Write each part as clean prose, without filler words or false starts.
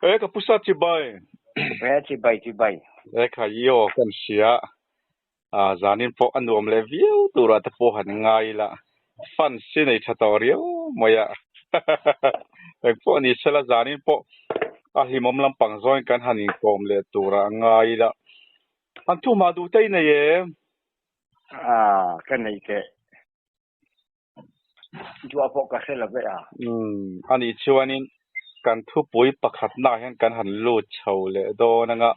E ka pusa chibai. E chibai chibai. E kha i aw kan hria. A zanin pawh a nuam leh viau turah te pawh han ngai ila. Fans hi nei tha tawh riau mai a. Eng pawh ni sela zanin pawh a hlimawm lampang zawngin kan han inkawm leh turah ngai ila. An thuhmah duh te i nei em? A ka nei teh. Duah pawh ka hre lo ve a. Umm anih chuanin kan thupui pakhatnaah hian kan han lut chho leh dawn anga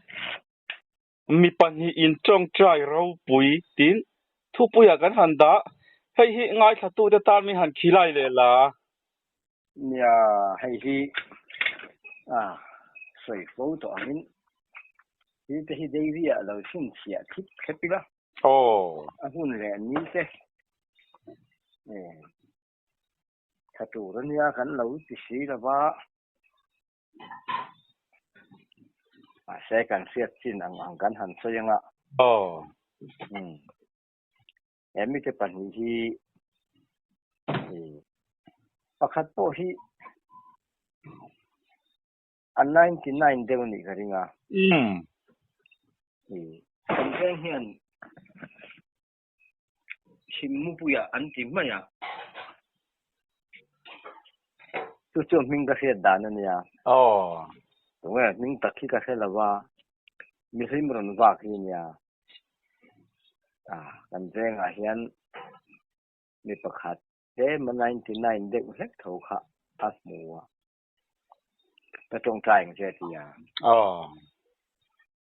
mi pahnih in tawngtai ropui tin thupuiah kan han dah. Hei hi ngaithlatute tan min han khilai leh la. Nia hei hi a sawi fo tawh angin hi te hi dairy ah lo chhinchhiah thlip thlep ila. Aw. A hun leh ni te tha tur a nia kan lo ti si lo va, mahse kan hriat chin ang ang kan han sawi anga. Aw. Umm. He mite pahnih hi pakhat pawh hi A 99 deuh nih ka ring a. Umm. Kan veng hian Chhimmupuia an ti mai a. Chu chu hming ka hriat dan a nia. Aw. Tunge hming tak hi ka hre lo va, mihlim rawn vak hi a nia. Ah, kan vengah hian mi pakhat tlema 99 deuh hlek tho kha a hmu a. Ka tawngtai ang che a ti a. Aw.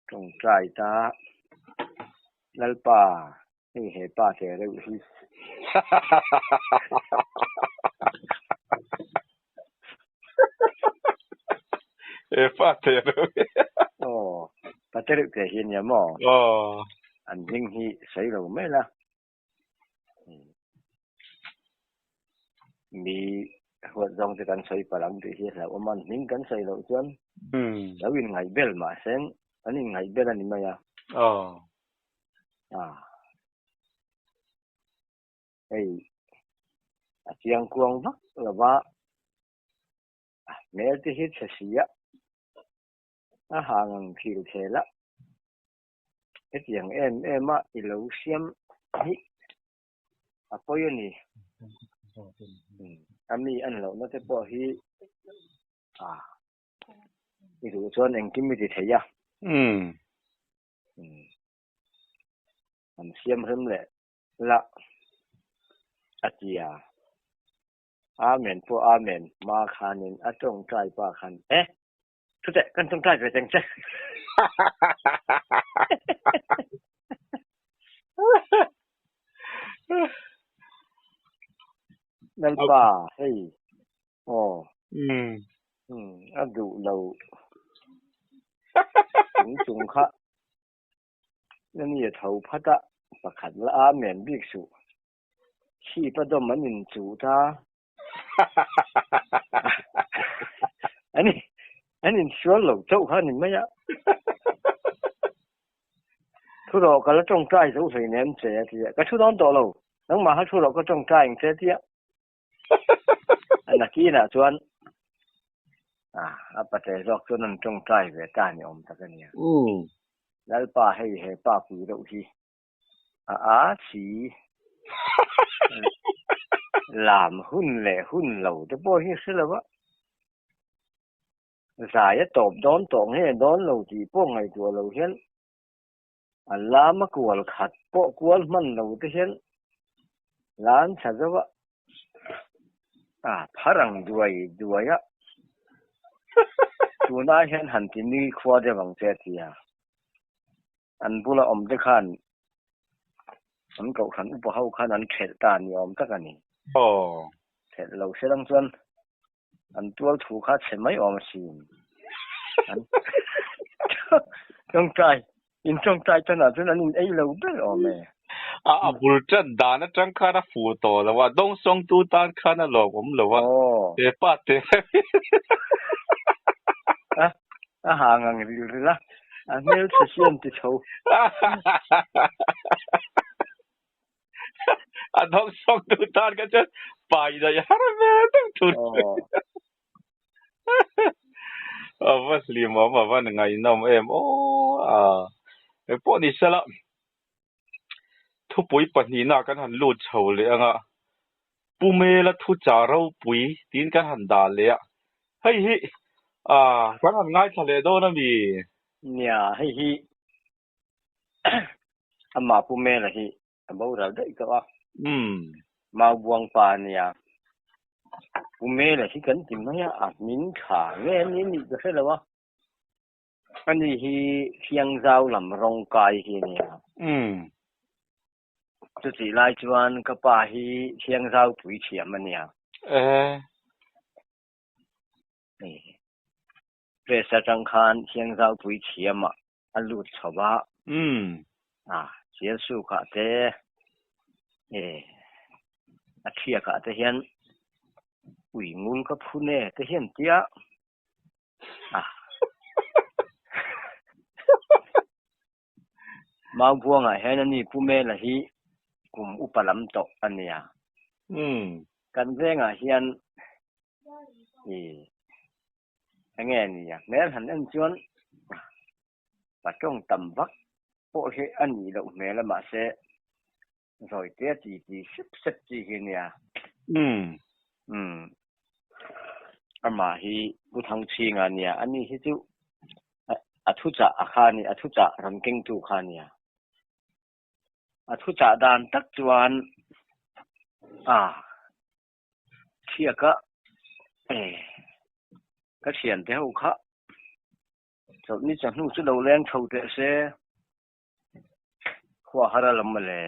Tawngtai ta Lalpa hei he pa che reuh hi. He pa che reuh hi. Aw, pa te reuh te hi a nia maw? Aw. An hming hi sawi lo mai la. Mi huat zawng chu kan sawi palh ang tih hi hlauhawm a, hming kan sawi loh chuan lo inngaih bel mahse an inngaih bel a ni mai a. Aw. Hei a chiang kuang vak lo va, a hmel te hi chhe si a, a hang ang thil thel a. Hetiang em em a i lo siam hi a pawi a ni. A mi an lohna te pawh hi a i duh chuan engkim i ti thei a. An siam rem leh la a ti a. Amen pawh Amen hma khanin a tawngtai pa khan e. Chuteh kan tawngtai ve teng che. Lalpa hei aw a duh lo chung chung kha ani a tho phat a pakhat la amen bik suh chhip a dawm an inchuh ta. Ani an insual lo chauh kha a ni mai a. Thu rawh ka la tawngtai zo hlei nem che a ti a, ka thu dawn tawh lo, nangmah kha thu rawh ka tawngtai ang che a ti a. A nakinah chuan a pate zawk chuan an tawngtai ve ta ni awm tak a nia. Lalpa hei he pa pui reuh hi A a si. Lam hun leh hun lo te pawh hi hre lo a. Zai a tawp dawn tawh nge dawn lo tih pawh ngaihtuah lo hian a lam a kual khat pawh kual hman lo te hian lan tha zo a. A phar ang duai duai a. Tunah hian han ti nui khua deuh ang che a ti a. An bula awm te khan an kohhran upa ho khan an thelh ta ni awm tak a ni. Aw. Thelh lo se lang chuan an tual thu kha chhe mai awm asin. An tawngtai, in tawngtai tanah chuan an in ei lo ber awm e. A a bul tan dan atang khan a fu tawh lo a, dawngsawngtu tan khan a lawmawm lo a, he pa te. A A ha ngang ril ril a, a hmel chhe siam ti chho. A dawng sawng tu tan kha chuan pai daih har ve deuh thur. A va hlimawm, a va ngaihnawm em aw. A engpawh ni sela, thupui pahnihna kan han lut chho leh ang a, Pu Mela thuchah ropui tiin kan han dah leh a, hei hi kan han ngaithla leh dawn a mi? Nia, hei hi amah Pu Mela hi a boral daih tawh a. Umm. Mau buang pa a nia. Pu Mela hi kan ti mai a, a hming tha nge a ni nih ka hre lo a. Ani hi Thiangzau lam rawng kai hi a nia. Umm. Chutih lai chuan ka pa hi Thiangzau pui thiam a nia. Eh. Press atang khan Thiangzau pui thiam ah a lut chho a. Umm. A, Sialsuk ah te, e, a thiak ah te hian ui ngul ka phun e te hian tia. A. Maubuang ah hian ani Pu Mela hi kum upa lam tawh a nia. Umm. Kan vengah hian i Enge a nia, hmel han en chuan pa tawng tam vak pawh hi a nih loh hmel a, mahse zawitea ti ti sep sep chi hi a nia. Umm. Umm. Amah hi Pu Thangchhinga a nia, ani hi chu a thuchah a kha a ni, a thuchah rawn kengtu kha a nia. A thuchah dan tak chuan a. Thiaka e ka thiante ho kha chawlhni chawhnu chu lo leng chho teh se khua har a lam mawle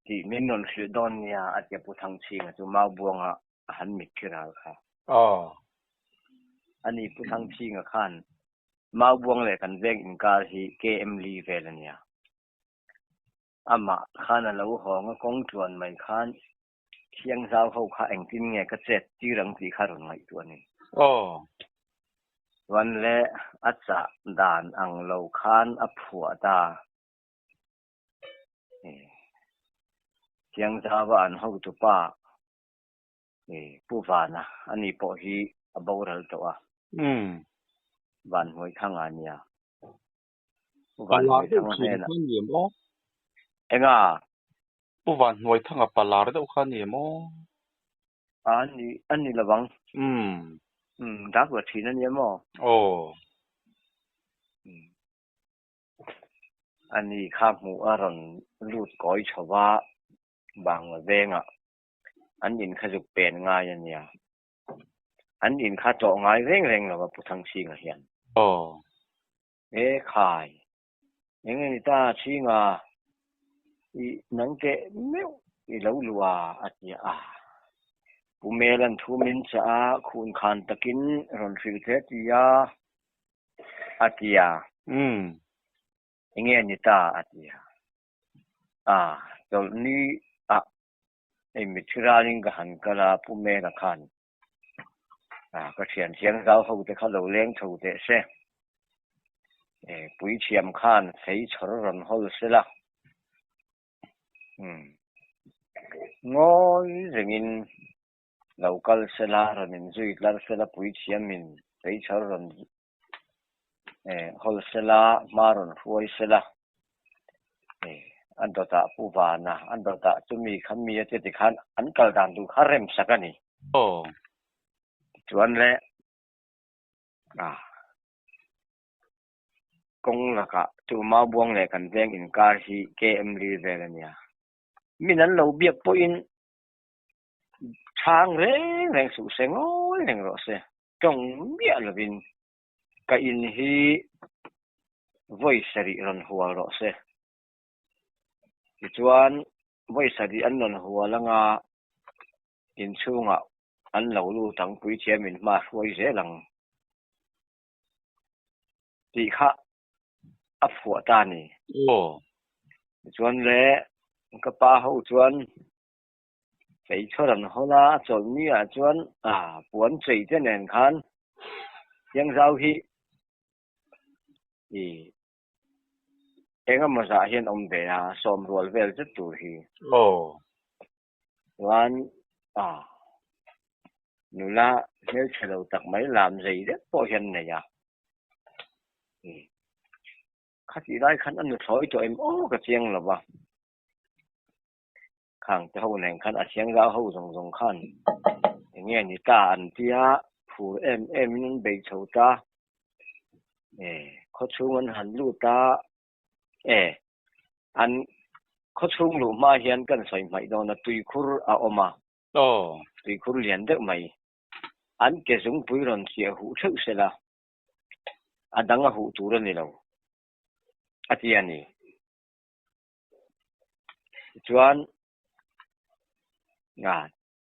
tih min rawn hrilh dawn nia a tia Pu Thangchhinga chu Maubuanga a han mit khi ral kha. Aw. Ani Pu Thangchhinga khan Maubuang leh kan veng inkar hi KM li vel a nia. Amah khan a lo hawng a, kawng tluan mai khan Thiangzau ho kha engtin nge ka chet tir ang tih kha rawn ngaihtuah a ni. Aw. Chuan le a chah dan ang lo khan a phuah ta. Thiangzau-a an hotupa Pu Vana ani pawh hi a boral tawh a. Umm. Van Hmuithanga a nia. Pu Palar deuh Vanhnuaithanga thin hnenah. kha ni em aw? Enga? Pu Vanhnuaithanga palar deuh kha ni em aw? A ni, a ni lo ang. Umm. Umm, dak la thin a ni em aw? Aw. Umm. A ni kha hmuh a rawn lut kawi chho va, Bangla vengah an in kha zuk pen ngai a nia. An in kha tlawh ngai reng reng lo a Pu Thangchhinga hian. Aw. E khai. Eng nge ni ta Chhinga i nang teh meuh i lo lua a ti a. Pu Melan thu min chah a, khun khan takin rawn hrilh hle ti a, a ti a. Umm. Eng nge ni ta a ti a. A, chawlhni ah Hei mitthi ralin ka han kal a, Pu Mela khan ka thian thiang zau ho te kha lo leng chho teh se. Puithiam khan fei chhawr rawn hawl se la. Ngawi rengin lo kal se la, rawn inzui tlar se la, puithiamin fei chhawr rawn hawl se la, hma rawn hruai se la. A dawtah Pu Vana, a dawtah chumi kha mi a che tikhan an kal dan duh kha rem sak a ni. Aw. Tichuan le a kawng lakah chu Maubuang leh kan veng inkar hi KM li vel a nia. Min an lo biak pawhin chhang reng reng suh se ngawi reng rawh se. Tawng miah lovin ka in hi vawi sarih rawn hual rawh se. Tichuan vawi sarih an rawn hual anga inchhungah an lo lut ang, puithiam in hma hruai zel ang tih kha a phuah ta a ni. Aw. Tichuan le ka pa ho chuan Feichhawr an hawn a, a chawlhni ah chuan puan chei te nen khan Thiangzau hi i eng emaw zah hian awm ve a, sawm rual vel zet tur hi. Aw. Chuan. Nula hmelchhe lo tak mai lam zei deuh pawh hian nei a. Khatih lai khan a nuthlawi tawh em aw ka chiang lo va. Khang te ho nen khan a thiangzau ho zawng zawng khan eng nge ni ta an tia phur em em in an bei chho ta. E khawchhung an han lut a, e an khawchhung luh hma hian kan sawi hmaih dawn a tuikhur a awm a. Aw. Tuikhur lian deuh mai. An ke zungpui rawn chiah huh theuh sela a dang a huh tur a ni lo a ti a ni. Tichuan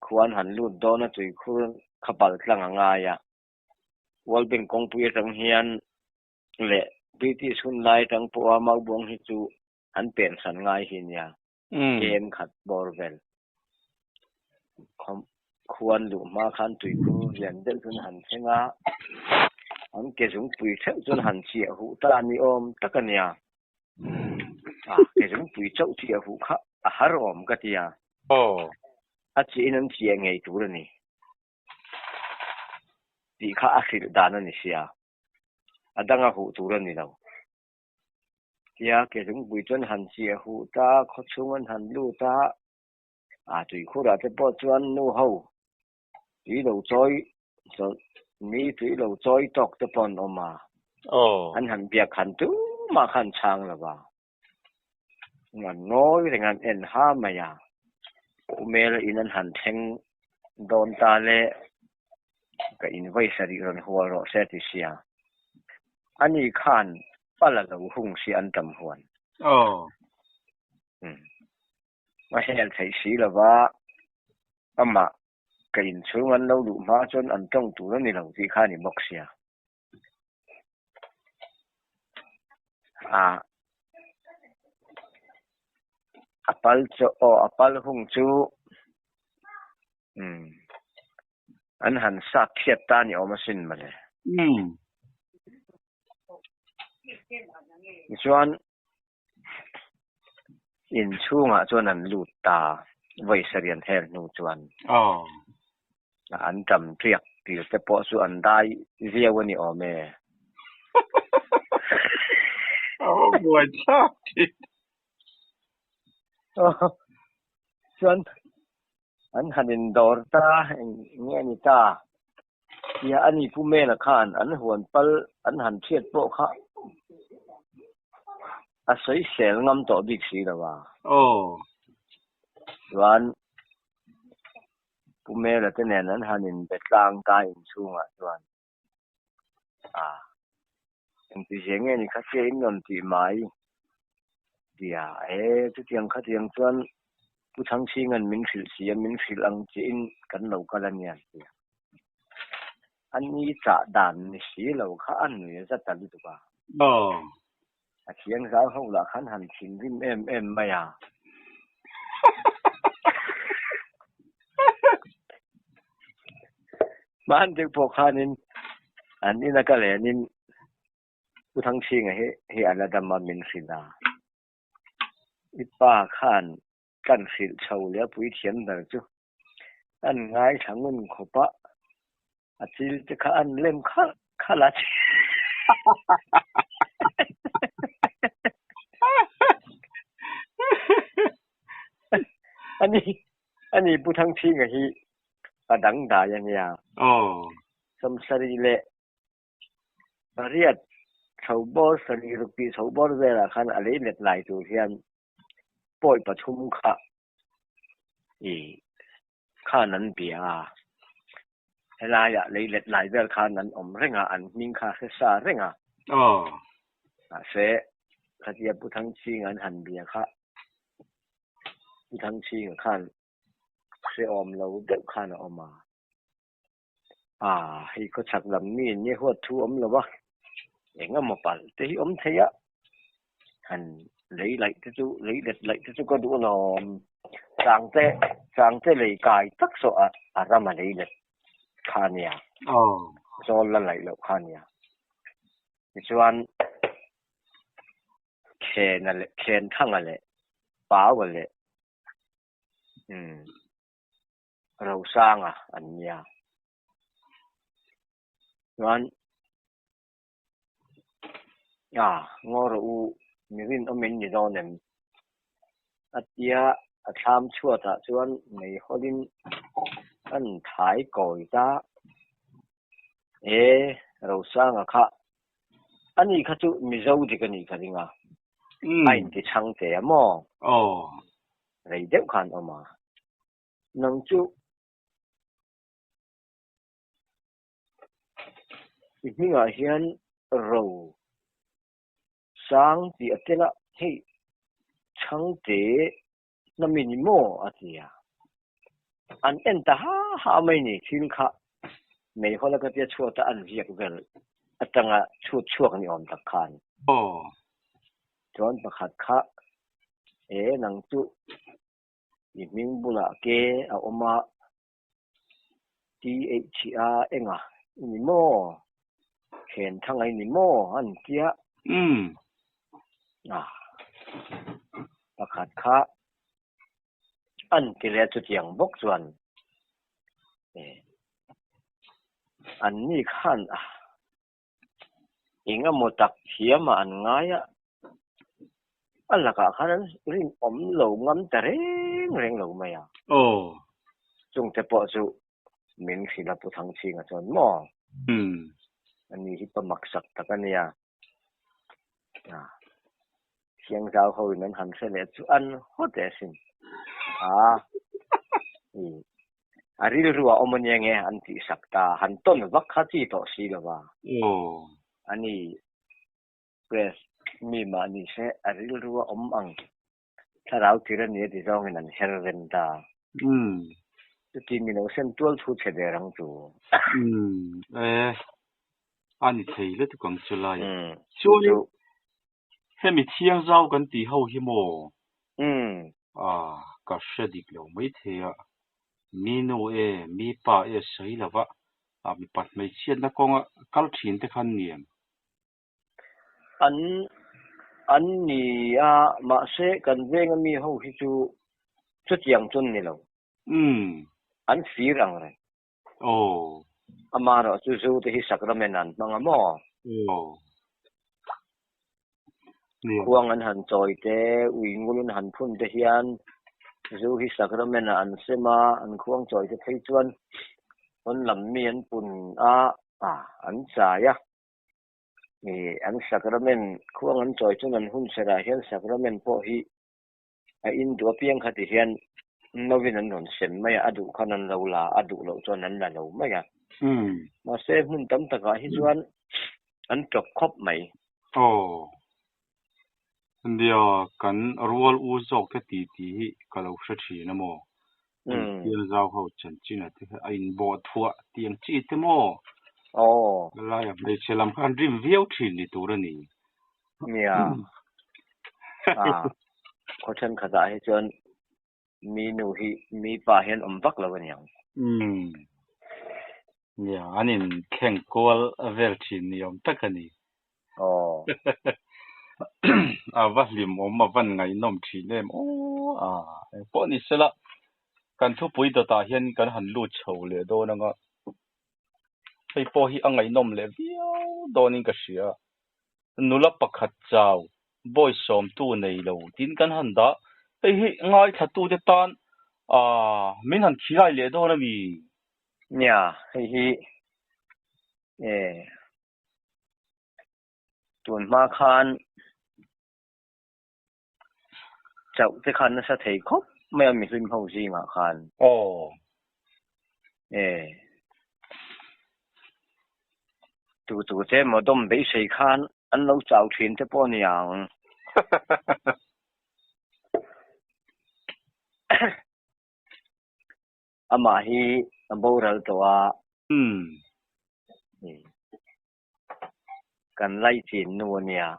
khuan han lut dawn a tuikhur kha pal tlang a ngai a. World Bank kawngpui atang hian leh British hun lai atang pawha Maubuang hi chu an pensan ngai hi nia. Kem khat bawr vel. Khuan luh hma khan tuikhur lian deuh chuan han thleng a, an ke zungpui theuh chuan han chiah huh ta a ni awm tak a nia. A ke zungpui chauh chiah huh kha a har awm ka ti a. A chiah in an chiah ngei tur a ni tih kha a hrilh dan a ni sia. A dang a huh tur a ni lo. Tia ke zungpui chuan han chiah huh ta, khawchhung an han lut a. A tuikhurah te pawh chuan nu ho tui lo chawi ni tui lo chawi tawk te pawh an awm a. An han biak han tumah kha an chhang lo va. An ngawi reng a, an en ha mai a. Umela in an han thleng dawn ta le, ka in vawi sarih rawn hual rawh se ti sia. Ani khan pala lo hung si an tam huan. A hel theih si lo va, amah ka inchhung an lo luh hma chuan an tawng tur a ni lo tih kha a ni bawk sia. A a pal chu aw a pal hung chu umm an han sat thiat ta ni awm asin mawle. Tichuan In chhungah chuan an lut ta, vawi sarih hel hnu chuan. An ṭam ṭiak tir te pawh chu an dai viau a ni awm e. A buai thlak thin. Chuan an han indawr ta, eng nge ni ta? Tia a ni Pu Mela khan an huan pal an han hriat pawh kha a sawisel ngam tawh bik si lo a. Aw. Chuan Pu Mela te nen an han inbe tlang ta inchhungah chuan a engtizia nge ni kha sia in rawn tih mai tia e chutiang khatiang chuan Pu Thangchhinga'n min hrilh si a, min hrilh ang chiahin kan lo kal a nia tia. A ni chah dan ni si lo kha a nui a zat ta lutuk a. A thiang zau ho lah khan han thinrim em em mai a. Hman deuh pawh khanin an ina ka lenin Pu Thangchhinga hi hi a la dam a min hrilh a. I pa khan kan hrilh chho leh a puithiam ber chu an ngaithla ngun khawp a, a chil te kha an lem khalh khalh a. Ani ani Pu Thangchhinga hi a dangdai a nia. Sawmsarih leh Pariat chho bawr sarih ruk tih chho bawr velah khan a lei let lai tur hian pawi pathum kha i khan an bia a, helaiah lei let lai vel khan an awm reng a, an hming kha hre sa reng a. Mahse, khatia Pu Thangchhinga an han bia kha Pu Thangchhinga khan hrehawm lo deuh khan a awm a. Hei khawchhak lam mi nia huat thu awm lo a, eng emaw palh te hi awm thei a, han lei laih te chu lei let laih te chu ka duh alawm, changte changte lei kai tak saw a a ram a lei let kha a nia, zawl la laih loh kha a nia, tichuan Khena leh Khenthanga leh Paua leh umm Rosanga an nia. Chuan a ngaw rawh u, mi rinawm in ni dawn em? A tia a thlam chhuatah chuan meihawlin an thai kawi ta. E, Rosanga kha, ani kha chu Mizo dik a nih ka ring a, a inti chhang teh a maw? Rei deuh khan awm a, nang chu I hmingah hian ro sang tih a tel a, hei chhangte hnam i ni maw? a ti a. An en ta ha ha mai ni, thil kha meihawla ka tia chhuata an ziak vel atanga chhut chhuak ni awm tak khan. Chuan pakhat kha, E nang chu i hming bulah ke a awm a, THA enga i ni maw? Khen thanga i ni maw? An tia. Umm. Ah. Pakhat kha an ti leh a chutiang bawk chuan eh an ni khan ah engemaw tak thiamah an ngai a, a lakah khan an rinawm lo ngam ta reng reng lo mai a. Aw. Chungte pawh chu min hrilh a Pu Thangchhinga chuan maw? Umm. Ani hi pa maksak tak a nia. Ah. Thiangzau ho in an han hre leh chu an hawt e asin. Ah. I a rilru a awm ania nge an tih sak ta han tawn vak kha chi tawh si lo va. Aw. Ani press mi mah ni se a rilru a awm ang thlarau tir a ni a ti zawngin an her rem ta. Umm. Chuti mi lo sen tual thu chhe der ang chu. Umm. E. A ni thei lutuk ang chu lai. Umm. Chuanin hemi thiang zau kan tih ho hi maw? Umm. Ah, ka hre dik lo mai thei a. Mi nu e, mi pa e sawi lova, ah mipat hmeichhiatna kawnga kal thin te khan niam. An an ni a, mahse kan venga mi ho hi chu chutiang chu an ni lo. Umm. An fir ang reng. Aw. Amaherawh chu zu te hi sacrament an hmang a maw? Aw. Nia. Khuang an han chawi te, ui ngul an han phun te hian zu hi sacrament ah an sem a, an khuang chawi te phei chuan pawn lam mi an pun a, an chai a. Ih an sacrament khuang an chawi chuan an hun serah hian sacrament pawh hi a in duh apiang kha ti hian novin an rawn sem mai a, a duh khan an lo la, a duh loh chuan an la lo mai a. Mahse hmun tam takah hi chuan an tawp khawp mai. Aw. Nia, kan rual u zawk te ti tih hi ka lo hre thin a maw? Hei Thianzau ho chanchin a te kha a inbawh thuah tiang chi te maw? Aw. Laia hmeichhe lam kha an rim viau thin ni tur a ni. Nia. Ah, khaw thenkhatah hi chuan mi nu hi mi pa hian awm vak lo a niang. Umm. Nia, an in thleng kual vel thin ni awm tak a ni. Aw. A va hlim awm, a van ngaihnawm thin em aw. Ah, engpawh ni sela, kan thupui dawtah hian kan han lut chho leh dawn anga, hei pawh hi a ngaihnawm leh viau dawnin ka hria. Nula pakhat chau, bawi sawmtu nei lo tiin kan han dah. Hei hi ngaithlatute tan aah min han khilai leh dawn a mi? Nia, hei hi e tun hma khan chauh te khan nasa thei khawp mai a mihlim ho zingah khan. Aw. E. Tu tu te maw dawm beisei khan an lo chau thin te pawh a ni ang. Amah hi a boral tawh a. Umm. Kan laichin nu a nia.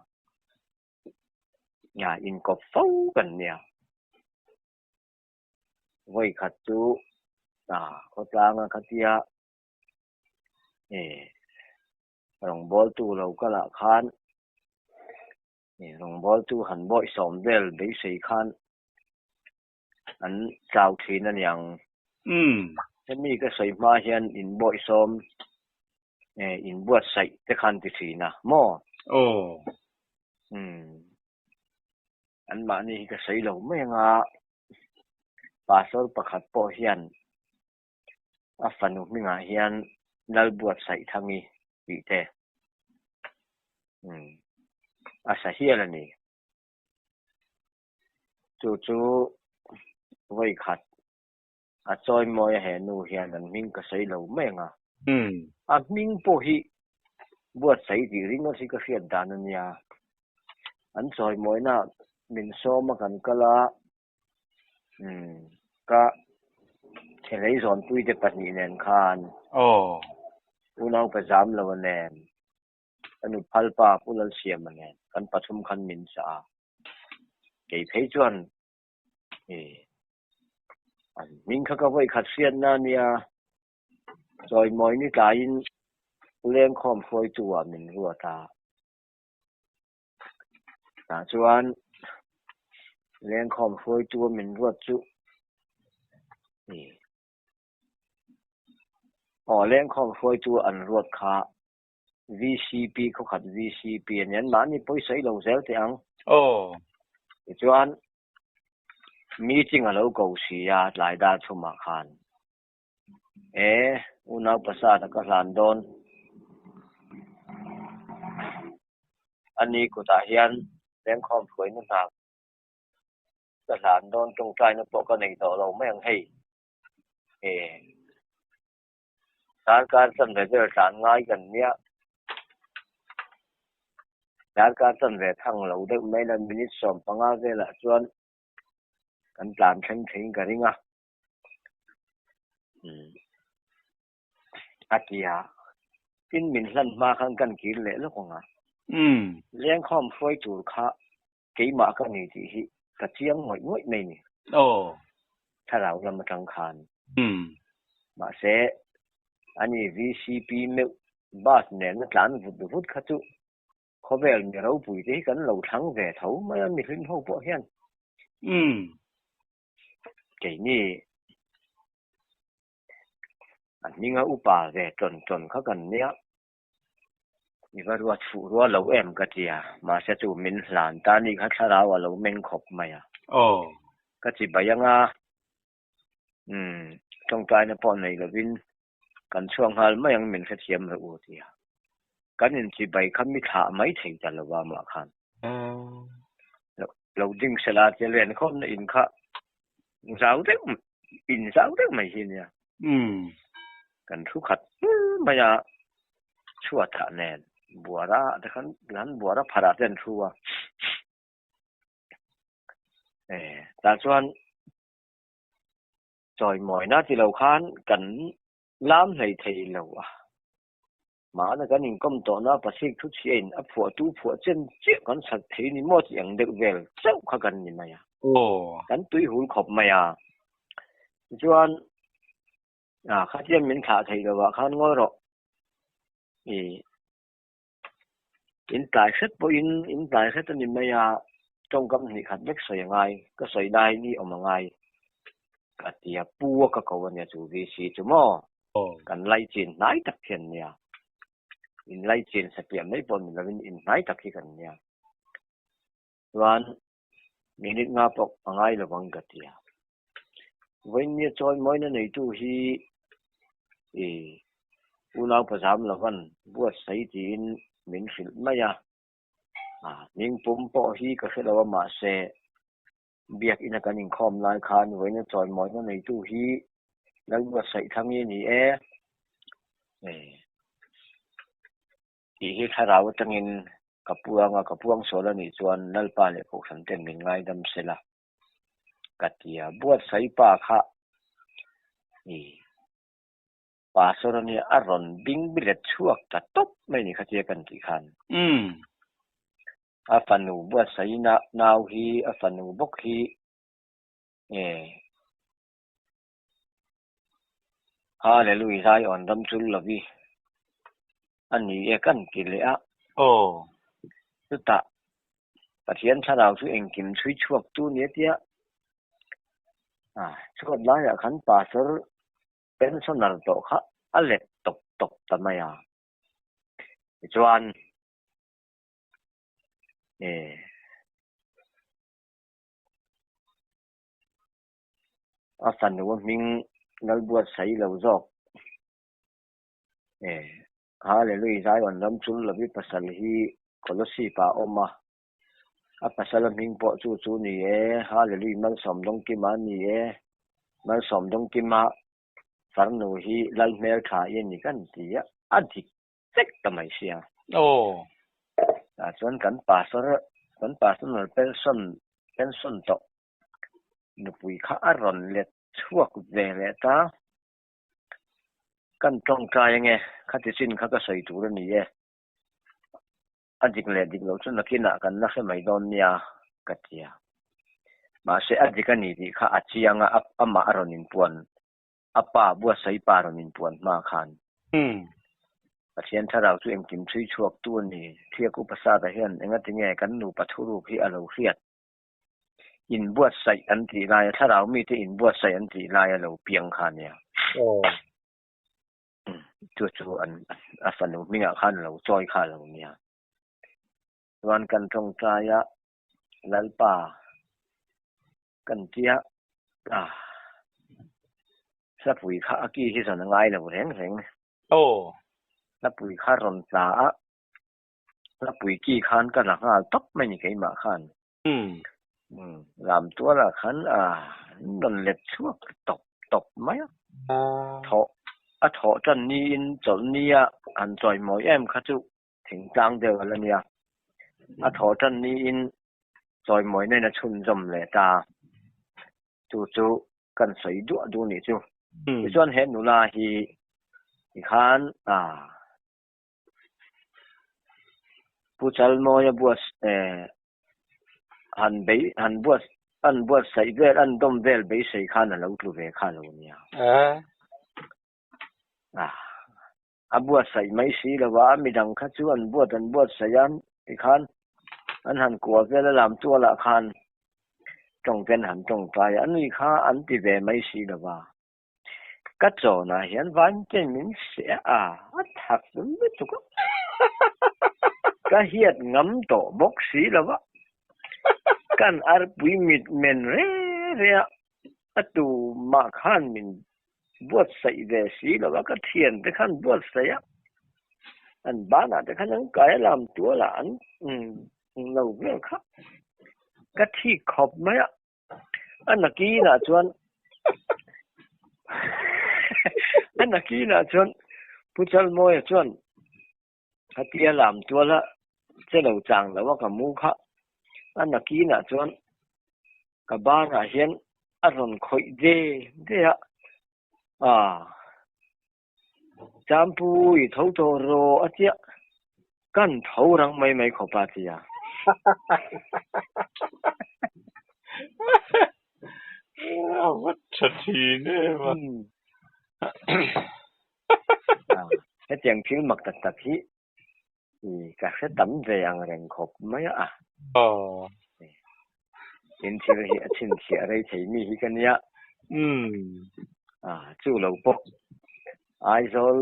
Nia inkawp fo kan nia. Vawi khat chu khawtlanga khatia rawngbawltu lo kalah khan rawngbawltu han bawihsawm vel beisei khan an chau thin a niang. Umm. Hemi ka sawi hma hian inbawihsawm. Inbuatsaih te khan ti thin a maw? Aw. Umm. Anmahni hi ka sawi lo mai anga Pastor pakhat pawh hian a fanu hmingah hian Lalbuatsaih Thangi tih te umm a sa hial a ni. Chu chu vawi khat A chawimawi a he nu hian an hming ka sawi lo mai ang a. A hming pawh hi buatsaih tih ringawt hi ka hriat dan a nia. An chawimawina min sawm a kan kal a, umm ka thelei zawnpuite pahnih nen khan unau ka zam lo a nen, ka nu phalpa Pu Lalsiama nen kan pathum khan min chah a. Kei phei chuan An hming kha ka vawi khat hriatna a nia, chawimawi ni tlaiin lengkhawm hruaitu ah min ruat a. Tah chuan lengkhawm hruaitu a min ruat chu aw lengkhawm hruaitu an ruat kha VCP khawkhat VCP a nia, anmahni pawisa i lo zel teh ang. Aw. Tichuan meeting a lo ko si a tlai dar chhumah khan. E, unau pasat a ka hlan dawn. Ani kutah hian lengkhawm hruaina hna ka hlan dawn tawngtaina pawh ka nei tawh lo mai ang hei. E. Darkar chanve vel tlan ngai kan nia. Darkar chanve thang lo deuh mai la minute 15 velah chuan kan tlan thleng theiin ka ring a. Umm a ti a, tin min hlan hma khan kan kir leh lawk ang a. Lengkhawm hruai tur kha keimah ka ni tih hi ka chiang ngawih ngawih mai ni. Aw. Thlarau lam atang khan. Mahse, ani VCP meuh bus nena tlan vut vut kha chu khawvel mi ropui te hi kan lo thlang ve tho mai a mihlim ho pawh hian. Keini a hminga upa ve tawn tawn kha kan nia. I va ruat fuh rual lo em ka ti a, mahse chu min hlan ta ni kha thlarau a lo meng khawp mai a. Aw. Ka chi bai anga, umm, tawngtaina pawh nei lovin kan chhuak nghal mai ang min hrethiam rawh u a ti a. Kan inchi bai kha mi thlah mai thei ta lo a mah khan. Lo ding sela tia len khawmna in kha zau deuh, in zau deuh mai hi a nia. Kan thu khat hmul mai a, chhuatah nen buara te khan lan buara pharah te an thu a. E, tah chuan chawimawina ti lo khan kan lam hlei thei lo a. Mahna kan inkawm tawhna pasik thu chhia in a phuahtu phuah chen chiah kan sat thei ni maw tih ang deuh vel chauh kha kan ni mai a. Kan tui hul khawp mai a. Tichuan khatiang min thlah theih lovah khan ngawi rawh. I in tlai hret pawhin in tlai hret a ni mai a, tawngkam hnih khat vek sawi a ngai, ka sawi lai ni awm a ngai ka ti a, pu a ka ko a nia chu VC chu maw? Kan laichin hnai tak hi an nia. In laichin satliah mai pawh ni lovin in hnai tak hi kan nia. Chuan minute nga pawh a ngai lo ang ka ti a. Vawiinnia chawi mawina neitu hi i unau pazam lovan buatsaih tiin min hrilh mai a. Hming pum pawh hi ka hre lo a mahse Biakina kan inkhawm lai khan vawiina chawimawina neitu hi Lalbuatsaih Thlangi a ni e. Tih hi thlarau atangin ka puang a, ka puang sual a nih chuan Lalpa leh Kohhran ten min ngaidam se la ka ti a. Buatsaih pa kha i Pastor a nia a rawn bing bilet chhuak ta tawp mai ni khatia kan tih khan. A fanu buatsaihna nau hi a fanu bawk hi nge Hallelujah Zion ram chul lovi a ni e kan ti leh a. Aw. Chutah Pathian thlarau chu engkim chhui chhuak tu nia tia chhuat laiah khan pastor pensioner tawh kha a let tawp tawp ta mai a. Tichuan eh a fanu a hming Lalbuatsaih lo zawk eh Hallelujah Zion ram chul lovi pasal hi Kolosip ah a awm a, a pasal a hming pawh chu chu ni e, Hallelujah Malsawmdawngkima a ni e, Malsawmdawngkima farnu hi Lal hmeltha i a ni kan ti a, a dik vek ta mai sia. Aw. Tah chuan kan pastor kan personal pension pension tawh nupui kha a rawn let chhuak ve leh ta. Kan tawngtai ange, khati chin kha ka sawi tur a ni e. A dik leh dik loh chu nakinah kan la hre mai dawn nia ka ti a. Mahse a dik a ni tih kha a chiang a, amah a rawn inpuan, a pa buatsaih pa rawn inpuan hma khan. Pathian thlarau chu engkim chhui chhuak tu a ni. Thiak Upa Sata hian engatinge kan nupa thuruk hi a lo hriat? Inbuatsaih an tih laia, thlarau mite inbuatsaih an tih laia lo piang kha a nia. Chu chu an a fanu hmingah khan lo chawi kha a lo nia. Chuan kan tawngtaia Lalpa kan tia a hlapui kha a ki hi zawn a ngai lo reng reng. Hlapui kha rawn tla a, hlapui ki khan ka la nghal tawp mai ni keimah khan. Lam tualah khan a rawn let chhuak tawp tawp mai a. Thawh a thawh tan niin chawlh nia han chawimawi em kha chu thingtlang deuh a la nia. A thawh tan niin chawimawina in a chhunzawm leh ta. Chu chu kan sawi duah duh nih chu. Tichuan he nula hi tikhan a. Pu Chalmawia buat eh han bei han buat an buatsaih vel an dawm vel beisei khan a lo tlu ve kha lo nia. Ah a buatsaih mai si lo a, midang kha chu an buat an buatsaih a tikhan an han kuah vel a lam tualah khan tawngten han tawngtai a, ani kha an ti ve mai si lo va. Ka chawnah hian vainte min seh a, a thak lutuk a. Ka hiat ngam tawh bawk si lo va, kan arpui mit men re re a, a tu mah khan min buatsaih ve si lo va, ka thiante khan buatsaih a, an banah te khan an kai a lam tualah an lo vel kha ka thik khawp mai a. A nakinah chuan a nakinah chuan Pu Chalmawia chuan khatia lam tuala che lo chang lo a ka mu kha. A nakinah chuan ka banah hian a rawn khawih ve ve a, aa Champui tho tawh rawh a tia, kan tho rang mai mai khawp a tia. A va tha thin em a. Hetiang thil mak tak tak hi ka hre tam ve ang reng khawp mai a. Tin thil hi a chhinchhiah rei thei mi hi ka nia. Chu lo pawh Aizawl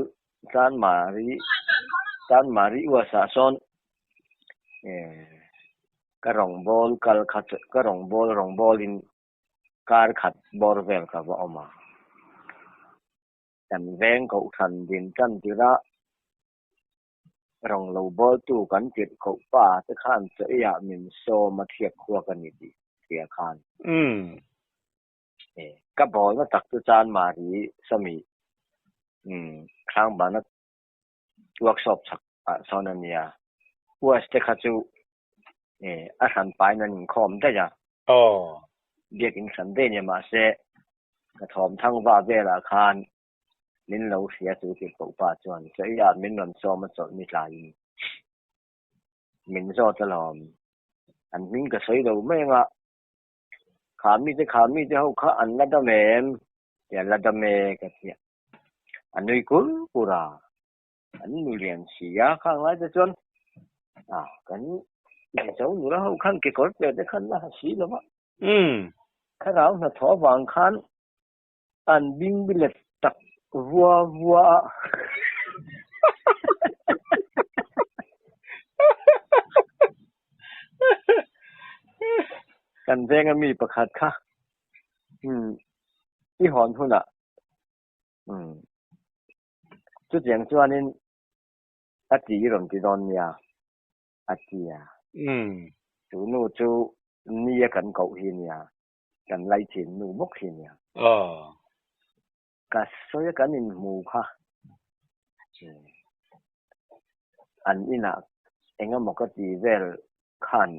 Chanmari Chanmari uasah sawn ka rawngbâwl kal kha ka rawngbâwl rawngbâwlin kar khat bawr vel ka va awm a. Kan veng kohhran din tan tirah Rawng lo bawltu kan tirh koh pa te khan chaw eiah min sawm a thiak khuak a ni tih hria khan. E, ka bawlna tak chu Chanmari Sawmi Thlangbana workshop chhak ah sawn a nia. US te kha chu e, a hran pain an inkhawm daih a. Biakin hran daih nia mahse ka thawm thangva velah khan Min lo hria chu tih koh pa chuan Chawiah min rawn sawm a chawlh ni tlaiin min zawt alawm. An hming ka sawi lo mai anga kha mite kha mite ho kha an la dam em? Ti an la dam e ka ti a. A nui kur kur a, an nu lian si a khang lai te chuan a kan Mizo nula ho khan kekawr pe te khan la ha si lo va. Thlarau hnathawh avang khan An bingbilet tak vua vua a. Kan venga mi pakhat kha umm i hawn hunah umm chutiang chuanin a ti i rawn ti dawn nia a ti a. Umm. Chu nu chu nia kan koh hi nia, kan laichin nu bawk hi nia. Aw. Ka sawi a kan inhmu kha an inah eng emaw ka ti vel khan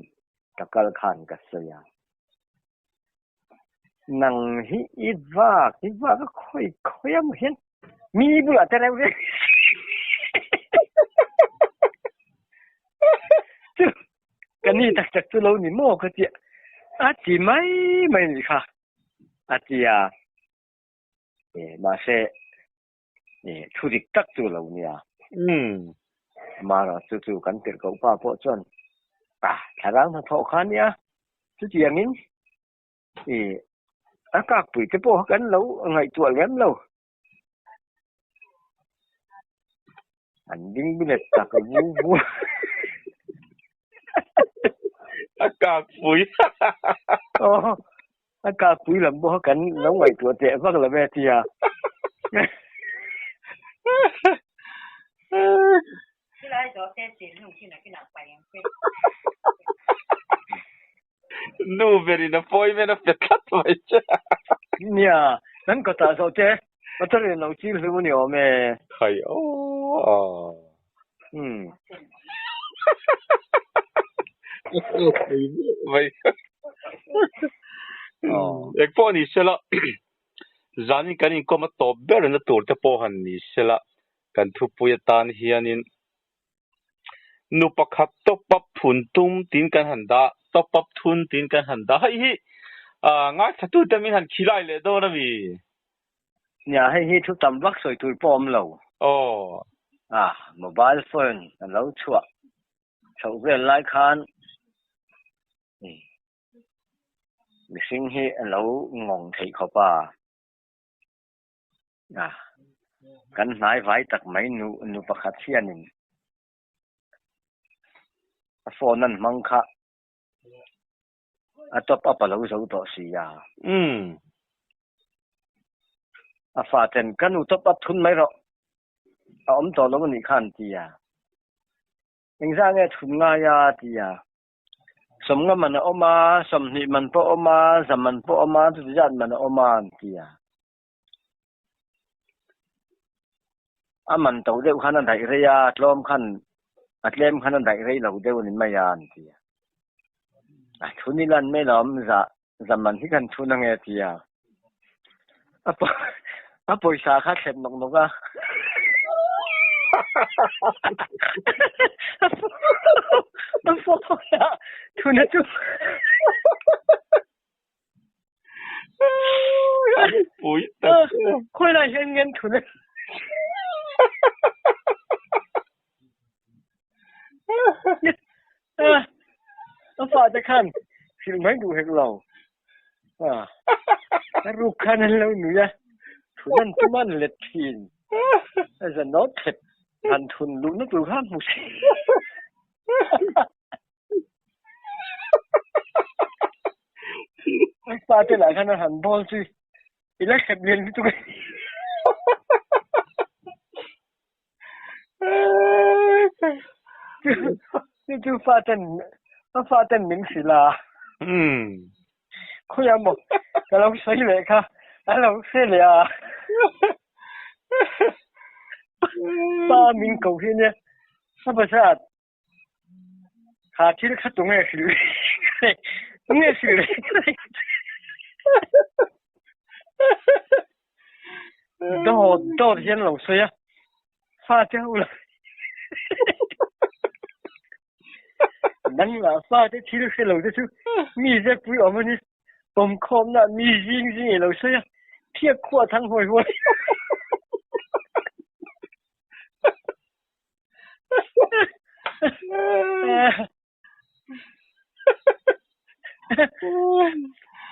ka kal khan ka sawi a, nang hi i vak i vak a khawi khawi a maw hian mi bulah te reuh reuh chu ka ni tak tak chu lo ni maw ka tia a ti mai mai a nih kha a ti a. Mahse, thu dik tak chu lo nia. Amaherawhchu chu kan tirhkoh pa pawh chuan, Ah, thlarau hnathawh kha nia, chutiangin a kakpui te pawh kan lo ngaihtuah lem lo. An ding bilet tak vu vu. A kakpui. Aw, a kakpui lam pawh kha kan lo ngaihtuah teh vak lo e tia. Nu berin appointment a pe tlat mai che. Nia, kan kawtah zawh te motor in lo chil hlu ni awm e. Khai aw. Umm. Mai. Eng pawh ni sela, zanin kan inkawm a tawp ber na tur te pawh han ni sela, kan thupui atan hianin Nu pakhat top up thun tum tiin kan han dah, top up thun tiin kan han dah. Hei hi ngaithlatute min han khilai leh dawn a mi? Nia, hei hi thu tam vak sawi tur pawh awm lo. Aw. Ah, mobile phone a lo chhuah chhoh vel lai khan mihring hi a lo ngawng theih khawp a. A, kan hnai vai tak mai nu nu pakhat hianin a phone an hmang kha a top up a lo zo tawh si a. Umm. A fa ten ka nu top up thun mai rawh a awm tawh lo a nih kha an ti a. Engzah nge thun ngai a ti a. Sawmnga man a awm a, sawmhnih man pawh a awm a, za man pawh a awm a, chuti zat man a awm a an ti a. A man to deuh khan a daih rei a, tlawm khan a tlem khan a daih rei lo deuh a ni mai a an ti a. A thun i lan mai lo awm za za man hi kan thun ange a ti a. A a pawisa kha thlep nawk nawk a. A phone ah thun a tum. Pui tak. Khawi lai hian ngen thun a. A fate khan hrilh mai duh hek lo. A ruk khan an lo nui a, thun an tum an let thin. A zanawt thlep han thun luhna tur kha hmu si. A fate lah khan a han bawl chu i la thlep lian lutuk a. Chu chu faten a faten min hrilh a. Khawiah maw ka lo sawi leh kha a lo hre leh a. Pa min ko hi nia a pasat Kha thil kha tunge hrilh tunge hrilh Dawt dawt hian lo sawi a, fate ho la Nang lah fate thil hre lo te chu mi zepui awm a ni, pawmkhawmna mi zing zing i lo sawi a, thiak khuah thang hawi hawi.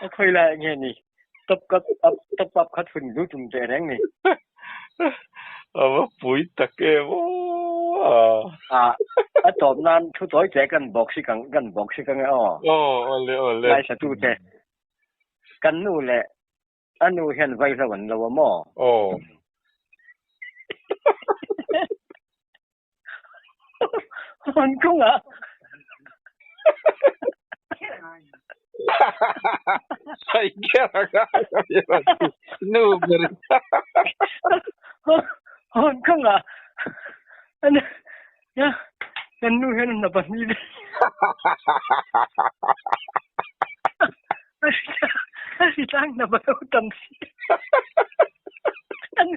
A khawi lai nge ni top up top up kha thun lu tum teh reng ni. A va pui tak em aw. A A tawp nan thu tawi che kan bawk si kang kan bawk si kang e aw. Aw awle awle. Ngaithla tu te. Kan nu leh a nu hian vaihlo an lo a maw? Aw. An kawngah. Nu ber. An kawngah. An ya kan nu hian hna pahnih ve. A hritlang hna pahnih tam si. An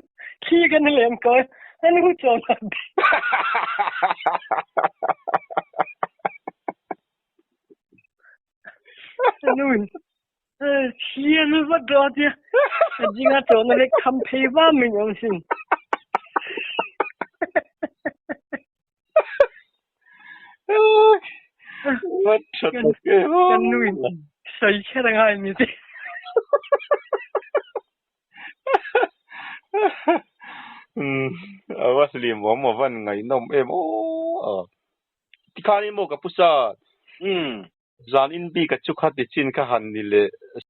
thli kan lem ko. An hu chawn a bi. Anu in thli an vat ro tia. A jinga chawn a lek kham phei va min om sin. What Kan nu in soi kher a ngai mi te. A va hlim awm a van ngaihnawm em aw. Tikhan in maw ka pu sa. Zan in bik a chu kha ti chin kha han ni leh.